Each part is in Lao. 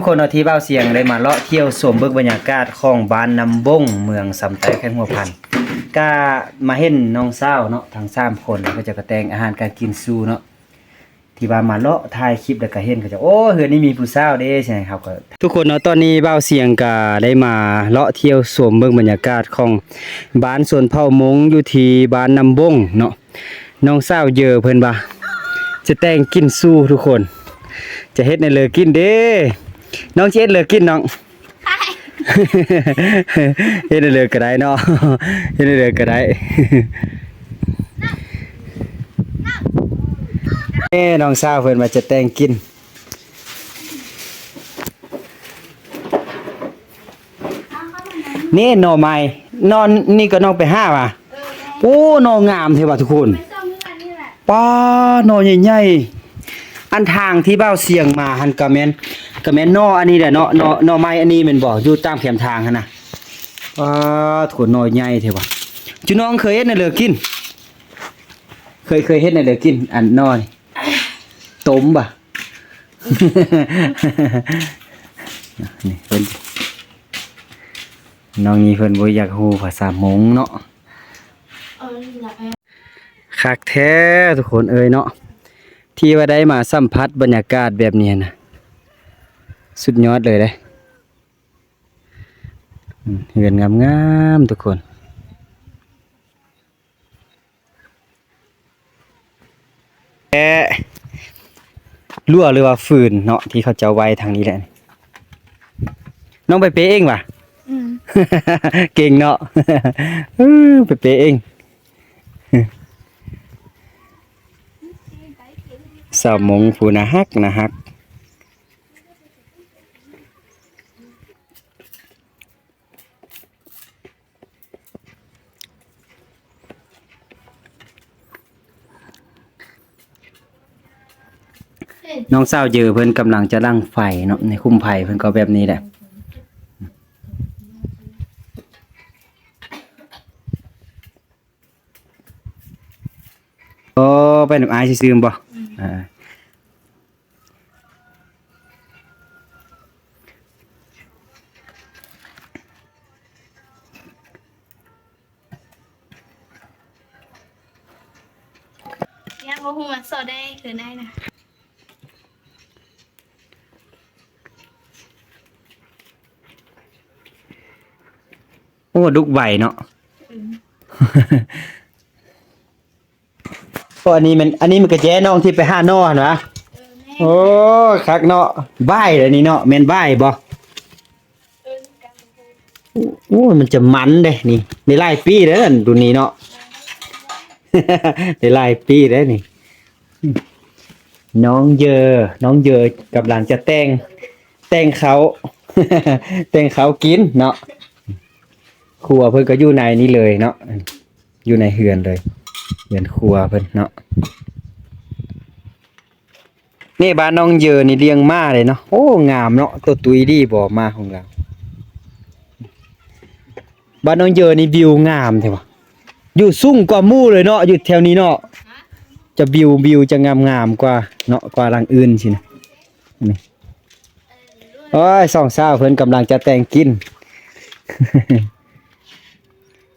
ທຸກຄົນເນາະ ທີ່ບ່າວສຽງໄດ້ມາເລາະທ່ຽວຊົມເບິ່ງບັນຍາກາດຂອງບ້ານນ້ຳບົງ ເມືອງຊຳໃຕ້ ແຂວງຫົວພັນ ກະມາເຫັນນ້ອງສາວເນາະ ທັງສາມຄົນ ເຂົາເຈົ້າກະແຕ່ງອາຫານການກິນສູ່ເນາະ ທີ່ວ່າມາເລາະຖ່າຍຄລິບ ແລ້ວກະເຫັນເຂົາເຈົ້າ ໂອ້ ເຮືອນນີ້ມີຜູ້ສາວເດ້ ຊັ້ນເຮົາກະ ທຸກຄົນເນາະ ຕອນນີ້ບ່າວສຽງກະໄດ້ມາເລາະທ່ຽວຊົມເບິ່ງບັນຍາກາດຂອງບ້ານຊົນເຜົ່າມົ້ງ ຢູ່ທີ່ບ້ານນ້ຳບົງເນາະ. ນ້ອງສາວເຢີເພິ່ນວ່າຈະແຕ່ງກິນສູ່ທຸກຄົນ ຈະເຮັດແນວເລີກິນເດ້. ນ້ອງຊິເຮັດເລີກິນນ້ອງ? ເຮັດແນວເລີກະໄດ້ເນາະ ເຮັດແນວເລີກະໄດ້. ເອີ ນ້ອງສາວເພິ່ນວ່າຈະແຕ່ງກິນ. ນີ້ໜໍ່ໄມ້ ໜໍ່ນີ້ກະນ້ອງໄປຫາຫວາ? ໂອ້ ໜໍ່ງາມແທ້ຫວາທຸກຄົນ. ປາ ໜໍ່ໃຫຍ່ໆ. ອັນທາງທີ່ບ່າວສຽງມາຫັ້ນກະແມ່ນ ກະແມ່ນໜໍ່ອັນນີ້ແຫຼະເນາະ ໜໍ່ ໜໍ່ໄມ້ອັນນີ້ແມ່ນບໍ່? ຢູ່ຕາມແຄມທາງຫັ້ນນະ. ປາ ໂຖ ໜໍ່ໃຫຍ່ແທ້ຫວາ. ຈຸນ້ອງເຄີຍເຮັດແນວເລີກິນ? ເຄີຍ ເຄີຍເຮັດແນວເລີກິນ ອັນໜໍ່ນີ້ ຕົ້ມບໍ່? ນີ້ເພິ່ນ ນ້ອງນີ້ເພິ່ນບໍ່ຢາກຮູ້ພາສາມົ້ງເນາະ. ຄັກແທ້ທຸກຄົນເອີຍເນາະ ທີ່ວ່າໄດ້ມາສຳຜັດບັນຍາກາດແບບນີ້ນະ ສຸດຍອດເລີຍເດ້. ເຮືອນງາມໆ ທຸກຄົນ. ແຕ່ລົ້ວ ຫຼືວ່າຟືນເນາະ ທີ່ເຂົາເຈົ້າໄວ້ທາງນີ້ແຫຼະ. ນ້ອງໄປເປເອງຫວາ? ອືມ ເກັ່ງເນາະ. ເອີ ໄປເປເອງ. ສາວມົ້ງຜູ້ໜ້າຮັກ ໜ້າຮັກ. ນ້ອງສາວເຢີເພິ່ນກຳລັງຈະດັງໄຟເນາະ ໃນຄຸ້ມໄຜ່ເພິ່ນກໍແບບນີ້ແຫຼະ. ໂອ້ ໄປນຳອ້າຍຊື່ໆ ບໍ່? ອືມ ອ່າ. ຍັງບໍ່ຮູ້ວ່າຊໍໄດ້ຄືໄດ້ນະ. ໂອ້ ດຸກໄວເນາະ. ອືມ ໂອ້ ອັນນີ້ແມ່ນ ອັນນີ້ມັນກະແຈນ້ອງທີ່ໄປຫາໜໍ່ຫັ້ນຫວາ? ເອີ ແມ່ນ. ໂອ້ ຄັກເນາະ ບາຍແລ້ວນີ້ເນາະ ແມ່ນບາຍບໍ່? ເອີ ໂອ້ ມັນຈະມັນເດ້ນີ້ ໄດ້ຫຼາຍປີແລ້ວ ອັນໂຕນີ້ເນາະ ໄດ້ຫຼາຍປີແລ້ວນີ້. ນ້ອງເຢີ ນ້ອງເຢີກຳລັງຈະແຕ່ງ ແຕ່ງເຂົ້າ ແຕ່ງເຂົ້າກິນເນາະ. ຄົວເພິ່ນກະຢູ່ໃນນີ້ເລີຍເນາະ ຢູ່ໃນເຮືອນເລີຍ ເຮືອນຄົວເພິ່ນເນາະ. ນີ້ບ້ານນ້ອງເຢີນີ້ລ້ຽງມ້າເດ້ເນາະ. ໂອ້ ງາມເນາະ ໂຕຕຸ້ຍດີບໍ່ ມ້າຂອງລາວ. ບ້ານນ້ອງເຢີນີ້ວິວງາມແທ້ຫວາ ຢູ່ສູງກວ່າໝູ່ເລີຍເນາະ ຢູ່ແຖວນີ້ເນາະ. ຈະວິວ ວິວຈະງາມໆ ກວ່າເນາະ ກວ່າຫຼັງອື່ນຊີ້ນະ. ນີ້ ໂອ້ຍ ສອງສາວເພິ່ນກຳລັງຈະແຕ່ງກິນ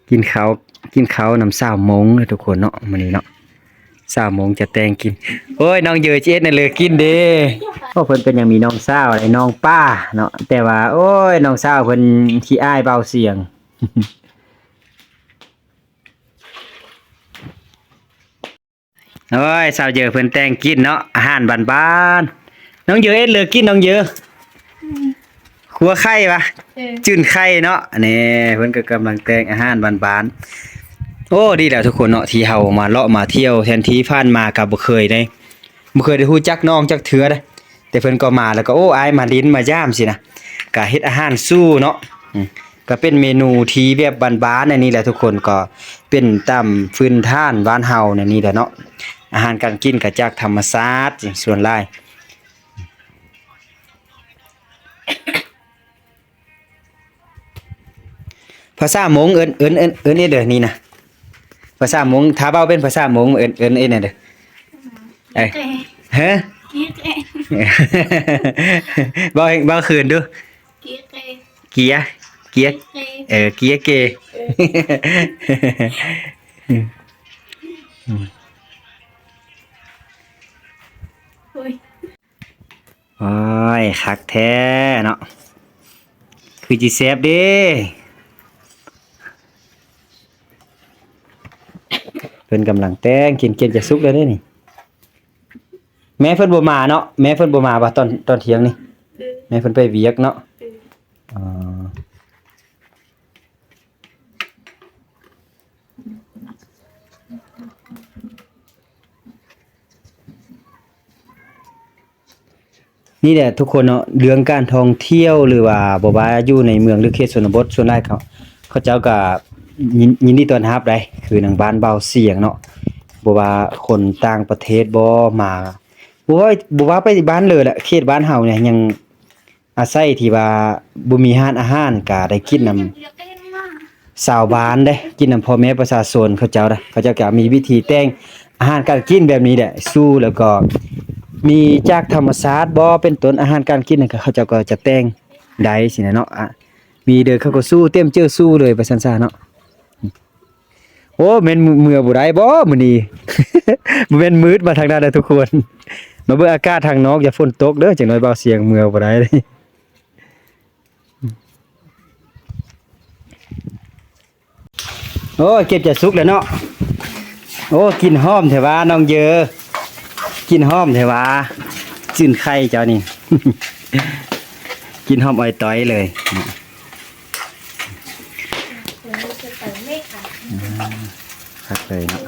ກິນເຂົ້າ ກິນເຂົ້ານຳສາວມົ້ງເດີທຸກຄົນເນາະ ມື້ນີ້ເນາະ ສາວມົ້ງຈະແຕ່ງກິນ. ໂອ້ຍ ນ້ອງເຢີຊິເຮັດແນວເລີກິນເດ້. ໂອ້ ເພິ່ນກະຍັງມີນ້ອງສາວ ແລະ ນ້ອງປ້າເນາະ ແຕ່ວ່າ ໂອ້ຍ ນ້ອງສາວເພິ່ນຂີ້ອາຍບ່າວສຽງ. ໂອ້ຍ ສາວເຢີເພິ່ນແຕ່ງກິນເນາະ ອາຫານບ້ານໆ. ນ້ອງເຢີເຮັດເລີກິນ ນ້ອງເຢີ? ອືມ ຄົວໄຂ່ຫວາ? ເອີ ຈືນໄຂ່ເນາະ. ນີ້ເພິ່ນກະກຳລັງແຕ່ງອາຫານບ້ານໆ. ໂອ້ ດີແລ້ວທຸກຄົນເນາະ ທີ່ເຮົາມາເລາະມາທ່ຽວ ແທນທີ່ຜ່ານມາກະບໍ່ເຄີຍໄດ້ ບໍ່ເຄີຍໄດ້ຮູ້ຈັກນ້ອງຈັກເທື່ອເດ້. ແຕ່ເພິ່ນກໍມາ ແລ້ວກໍ ໂອ້ ອ້າຍມາຫຼິ້ນມາຢາມຊີ້ນະ ກະເຮັດອາຫານສູ່ເນາະ. ອືມ ກະເປັນເມນູທີ່ແບບບ້ານໆ ອັນນີ້ແຫຼະທຸກຄົນ ກໍເປັນຕາມພື້ນຖານບ້ານເຮົາແນວນີ້ແຫຼະເນາະ. ອາຫານການກິນກະຈາກທຳມະຊາດສ່ວນຫຼາຍ. ພາສາມົ້ງເອີ້ນ ເອີ້ນ ເອີ້ນ ເອີ້ນເອເດີ ນີ້ນະ ພາສາມົ້ງ ຖ້າເວົ້າເປັນພາສາມົ້ງ ເອີ້ນ ເອີ້ນເອເດີ. ເອີ ຮະ? ເວົ້າ ເວົ້າຄືນດູ. ເກຍ ເກຍ ເກຍ ເອີ ເກຍເກ ເອີ ໂອ້ຍ ໂອ້ຍ ຄັກແທ້ເນາະ ຄືຊິແຊບເດ້. ເພິ່ນກຳລັງແຕ່ງ ກິນ ກິນຈະສຸກແລ້ວເດ້ນີ້. ແມ່ເພິ່ນບໍ່ມາເນາະ ແມ່ເພິ່ນບໍ່ມາວ່າຕອນ ຕອນທ່ຽງນີ້ ແມ່ເພິ່ນໄປວຽກເນາະ. ອໍ ນີ້ແຫຼະທຸກຄົນເນາະ ເລື່ອງການທ່ອງທ່ຽວ ຫຼືວ່າບໍ່ວ່າຢູ່ໃນເມືອງ ຫຼືເຂດຊົນນະບົດ ສ່ວນຫຼາຍເຂົາ ເຂົາເຈົ້າກະຍິນ ຍິນດີຕ້ອນຮັບໃດ໋ ຄືນາງບ້ານບ່າວສຽງເນາະ ບໍ່ວ່າຄົນຕ່າງປະເທດບໍ່ ມາ ບໍ່ວ່າ ບໍ່ວ່າໄປບ້ານເລີຍແຫຼະ ເຂດບ້ານເຮົານີ້ຍັງ ອາໄສທີ່ວ່າບໍ່ມີຮ້ານອາຫານ ກະໄດ້ກິນນຳຊາວບ້ານເດ້ ກິນນຳພໍ່ແມ່ປະຊາຊົນເຂົາເຈົ້າເດ້. ເຂົາເຈົ້າກະມີວິທີແຕ່ງອາຫານການກິນແບບນີ້ແຫຼະ ສູ່ ແລ້ວກໍມີຈາກທຳມະຊາດບໍ່ ເປັນຕົ້ນອາຫານການກິນນັ້ນ ເຂົາເຈົ້າກໍຈະແຕ່ງໄດ້ຊີ້ນະເນາະ. ອະ ມີເດີ ເຂົາກໍສູ້ ຕຽມເຈີສູ້ເລີຍວ່າຊັ້ນຊະເນາະ. ໂອ້ ແມ່ນເມືອບໍ່ໄດ້ບໍ່ມື້ນີ້ ບໍ່ແມ່ນມືດມາທາງນັ້ນເດີທຸກຄົນ ມາເບິ່ງອາກາດທາງນອກ ຢ່າຝົນຕົກເດີ ຈັກໜ້ອຍບ່າວສຽງເມືອບໍ່ໄດ້. ໂອ້ ເກັບຈະສຸກແລ້ວເນາະ. ໂອ້ ກິ່ນຫອມແທ້ຫວານ້ອງເຢີ ກິ່ນຫອມແທ້ຫວາ ຈືນໄຂ່ເຈົ້ານີ້ ກິ່ນຫອມອອຍຕອຍເລີຍ. ອືມ ຄັກເລີຍເນາະ.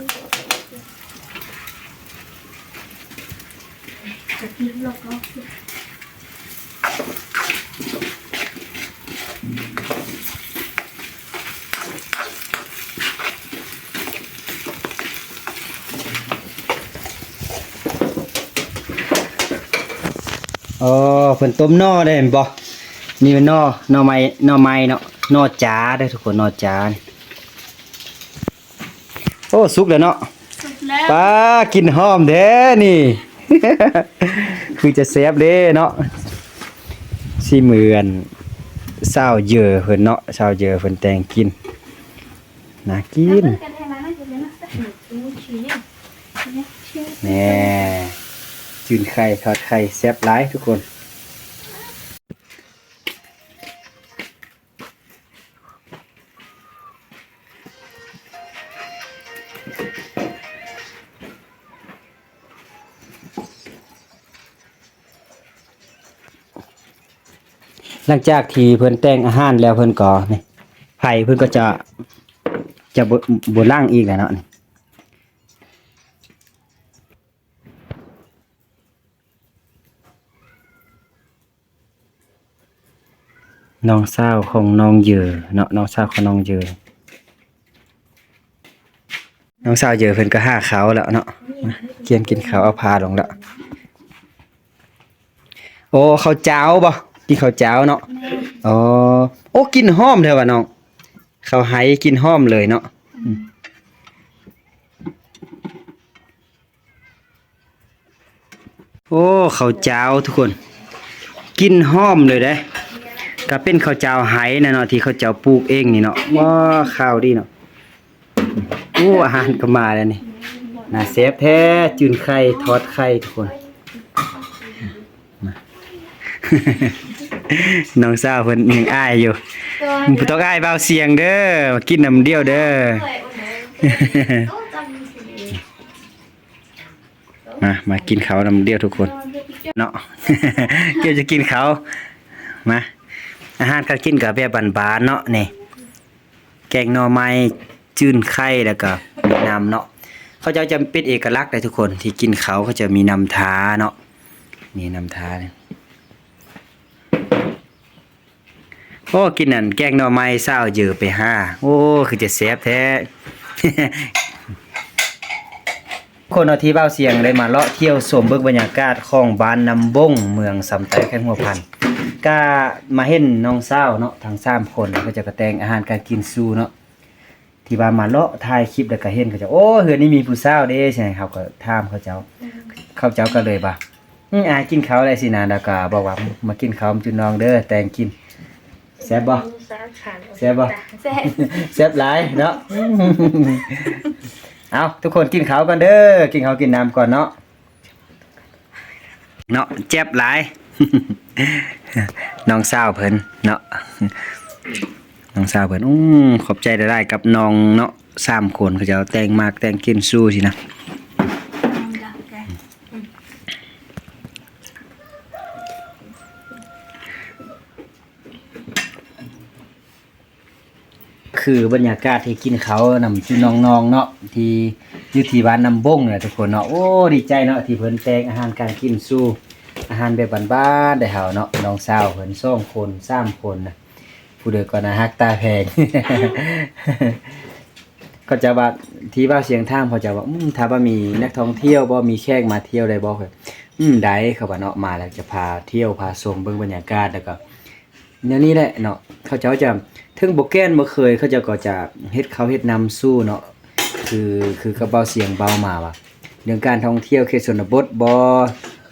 ອໍ ເພິ່ນຕົ້ມໜໍ່ໄດ້ແມ່ນບໍ່? ນີ້ແມ່ນໜໍ່ ໜໍ່ໄມ້ ໜໍ່ໄມ້ເນາະ ໜໍ່ຈາເດີທຸກຄົນ ໜໍ່ຈາ. ໂອ້ ສຸກແລ້ວເນາະ ສຸກແລ້ວ ປາ ກິ່ນຫອມແທ້ນີ້ ຄືຈະແຊບເດ້ເນາະ. ສີມືອັນສາວເຢີເພິ່ນເນາະ ສາວເຢີເພິ່ນແຕ່ງກິນ ໜ້າກິນ. ແນ່ ຈືນໄຂ່ ທອດໄຂ່ ແຊບຫຼາຍທຸກຄົນ. ຫຼັງຈາກທີ່ເພິ່ນແຕ່ງອາຫານແລ້ວ ເພິ່ນກໍ ນີ້ ໄພເພິ່ນກໍຈະ ຈະບໍ່ ບໍ່ຫຼັ່ງອີກແລ້ວເນາະ ນີ້. ນ້ອງສາວຂອງນ້ອງເຢີເນາະ ນ້ອງສາວຂອງນ້ອງເຢີ. ນ້ອງສາວເຢີເພິ່ນກໍຫາເຂົ້າແລ້ວເນາະ ກຽມກິນເຂົ້າ ເອົາຜ້າລົງແລ້ວ. ໂອ້ ເຂົ້າຈ້າວບໍ່? ກິນເຂົ້າຈ້າວເນາະ. ແມ່ນ. ອໍ ໂອ້ ກິ່ນຫອມແທ້ຫວານ້ອງ ເຂົ້າໄຮ່ກິ່ນຫອມເລີຍເນາະ. ອືມ. ໂອ້ ເຂົ້າຈ້າວທຸກຄົນ ກິ່ນຫອມເລີຍເດ້. ກະເປັນເຂົ້າຈ້າວໄຮ່ນະເນາະ ທີ່ເຂົາເຈົ້າປູກເອງນີ້ເນາະ. ວ້າ ຂາວດີເນາະ. ໂອ້ ອາຫານກໍມາແລ້ວນີ້ ໜ້າແຊບແທ້ ຈືນໄຂ່ ທອດໄຂ່ທຸກຄົນ. ນ້ອງສາວເພິ່ນຍັງອາຍຢູ່ ບໍ່ຕ້ອງອາຍບ່າວສຽງເດີ ມາກິນນຳດຽວເດີ. ມາ ມາກິນເຂົ້ານຳດຽວທຸກຄົນເນາະ ກຽມຈະກິນເຂົ້າ. ມາ ອາຫານການກິນກໍແບບບ້ານໆເນາະ ນີ້ ແກງໜໍ່ໄມ້ ຈືນໄຂ່ ແລ້ວກໍມີນ້ຳເນາະ. ເຂົາເຈົ້າຈະເປັນເອກະລັກໄດ໋ທຸກຄົນ ທີ່ກິນເຂົ້າ ເຂົາຈະມີນ້ຳທາເນາະ ນີ້ນ້ຳທາ. ໂອ້ ກິນອັນແກງໜໍ່ໄມ້ສາວເຢີໄປຫາ ໂອ້ ຄືຈະແຊບແທ້. ຄົນເນາະ ທີ່ບ່າວສຽງໄດ້ມາເລາະທ່ຽວຊົມເບິ່ງບັນຍາກາດຂອງບ້ານນ້ຳບົງ ເມືອງຊຳໃຕ້ ແຂວງຫົວພັນ ກະມາເຫັນນ້ອງສາວເນາະ ທັງສາມຄົນ ເຂົາເຈົ້າກໍແຕ່ງອາຫານການກິນສູ່ເນາະ. ທີ່ວ່າມາເລາະຖ່າຍຄລິບແລ້ວກໍເຫັນເຂົາເຈົ້າ ໂອ້ ເຮືອນນີ້ມີຜູ້ສາວເດ້ ຊັ້ນເຮົາກໍຖາມເຂົາເຈົ້າ ເຂົາເຈົ້າກໍເລີຍວ່າ ອືມ ອາຍກິນເຂົ້າແລ້ວຊີ້ນະ ແລ້ວກໍບອກວ່າ ມາກິນເຂົ້ານຳຈຸນ້ອງເດີ ແຕ່ງກິນ ແຊບບໍ່? ແຊບບໍ່? ແຊບ ແຊບຫຼາຍເນາະ. ເອົາ ທຸກຄົນກິນເຂົ້າກ່ອນເດີ ກິນເຂົ້າກິນນ້ຳກ່ອນເນາະ. ເນາະ ແຊບຫຼາຍ ນ້ອງສາວເພິ່ນເນາະ ນ້ອງສາວເພິ່ນ. ອືມ ຂອບໃຈຫຼາຍໆກັບນ້ອງເນາະ ສາມຄົນ ເຂົາເຈົ້າແຕ່ງໝາກແຕ່ງກິນສູ່ຊີ້ນະ. ຄືບັນຍາກາດທີ່ກິນເຂົ້ານຳຈຸນ້ອງໆເນາະ ທີ່ຢູ່ທີ່ບ້ານນ້ຳບົງນະທຸກຄົນເນາະ. ໂອ້ ດີໃຈເນາະ ທີ່ເພິ່ນແຕ່ງອາຫານການກິນສູ່ ອາຫານແບບບ້ານໆໃຫ້ເຮົາເນາະ. ນ້ອງສາວເພິ່ນສອງຄົນ ສາມຄົນນະ ຜູ້ໃດກໍໜ້າຮັກຕາແພງ. ເຂົາເຈົ້າວ່າ ທີ່ບ່າວຊຽງຖາມເຂົາເຈົ້າວ່າ ອືມ ຖ້າວ່າມີນັກທ່ອງທ່ຽວບໍ່ ມີແຂກມາທ່ຽວໄດ້ບໍ່? ອືມ ໄດ້ ເຂົາວ່າເນາະ ມາແລ້ວຈະພາທ່ຽວ ພາຊົມເບິ່ງບັນຍາກາດ ແລ້ວກໍ ແນວນີ້ແຫຼະເນາະ ເຂົາເຈົ້າຈະ ເຖິງບໍ່ແກ່ນບໍ່ເຄີຍ ເຂົາເຈົ້າກໍຈະເຮັດເຂົ້າເຮັດນ້ຳສູ່ເນາະ. ຄື ຄືກັບບ່າວຊຽງເວົ້າມາວ່າ ເລື່ອງການທ່ອງທ່ຽວເຂດຊົນນະບົດບໍ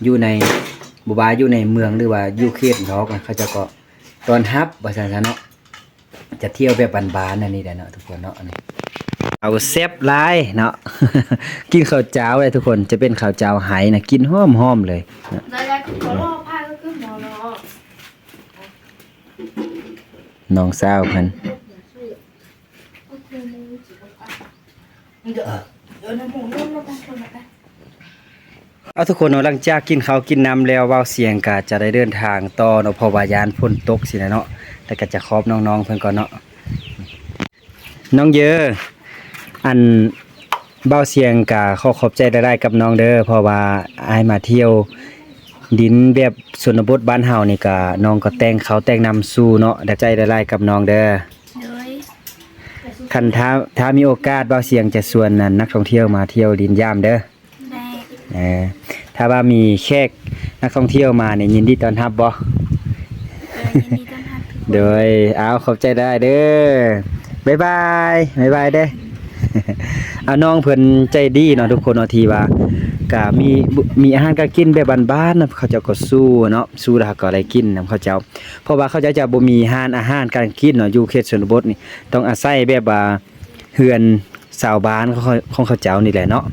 ຢູ່ໃນ ບໍ່ວ່າຢູ່ໃນເມືອງ ຫຼືວ່າຢູ່ເຂດນອກນະ ເຂົາເຈົ້າກໍຕ້ອນຮັບວ່າຊັ້ນຊະເນາະ. ຈະທ່ຽວແບບບ້ານໆ ອັນນີ້ແຫຼະເນາະທຸກຄົນເນາະ. ອັນນີ້ ເອົາແຊບຫຼາຍເນາະ ກິນເຂົ້າເຈົ້າເລີຍທຸກຄົນ ຈະເປັນເຂົ້າເຈົ້າໄຫນະ ກິ່ນຫອມໆເລີຍ. ໄດ້ແລ້ວ ກໍລໍພາກໍຄືໝໍເນາະ ນ້ອງສາວເພິ່ນ. ເອົາທຸກຄົນເນາະ ຫຼັງຈາກກິນເຂົ້າກິນນ້ຳແລ້ວ ບ່າວຊຽງກະຈະໄດ້ເດີນທາງຕໍ່ເນາະ ເພາະວ່າຢ້ານຝົນຕົກຊີ້ນະເນາະ ແລ້ວກະຈະຂອບນ້ອງໆເພິ່ນກ່ອນເນາະ. ນ້ອງເຢີ ອັນ ບ່າວຊຽງກະຂໍຂອບໃຈຫຼາຍໆກັບນ້ອງເດີ ເພາະວ່າອ້າຍມາທ່ຽວດິນແບບຊົນນະບົດບ້ານເຮົານີ້ກະ ນ້ອງກໍແຕ່ງເຂົ້າແຕ່ງນ້ຳສູ່ເນາະ. ຂອບໃຈຫຼາຍໆກັບນ້ອງເດີ. ໂດຍ ຄັນຖ້າ ຖ້າມີໂອກາດ ບ່າວຊຽງຈະຊວນ ອັນ ນັກທ່ອງທ່ຽວມາທ່ຽວຫຼິ້ນຢາມເດີ. ໄດ້ ເອີ ຖ້າວ່າມີແຂກນັກທ່ອງທ່ຽວມານີ້ ຍິນດີຕ້ອນຮັບບໍ່? ເອີ ຍິນດີຕ້ອນຮັບທຸກຄົນ. ໂດຍ ເອົາ ຂອບໃຈຫຼາຍເດີ. ບາຍບາຍ ບາຍບາຍເດີ. ເອົາ ນ້ອງເພິ່ນໃຈດີເນາະທຸກຄົນເນາະ ທີ່ວ່າກະມີ ມີອາຫານການກິນແບບບ້ານໆນະ ເຂົາເຈົ້າກໍສູ້ເນາະ ສູ້ແລ້ວເຮົາກໍໄດ້ກິນນຳເຂົາເຈົ້າ ເພາະວ່າເຂົາເຈົ້າຈະບໍ່ມີຮ້ານອາຫານການກິນເນາະ ຢູ່ເຂດຊົນນະບົດນີ້ ຕ້ອງອາໄສແບບວ່າ ເຮືອນຊາວບ້ານຂອງ ຂອງເຂົາເຈົ້ານີ້ແຫຼະເນາະ.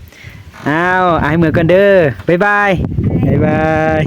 ອ້າວ ອ້າຍເມືອກ່ອນເດີ ບາຍບາຍ ບາຍບາຍ.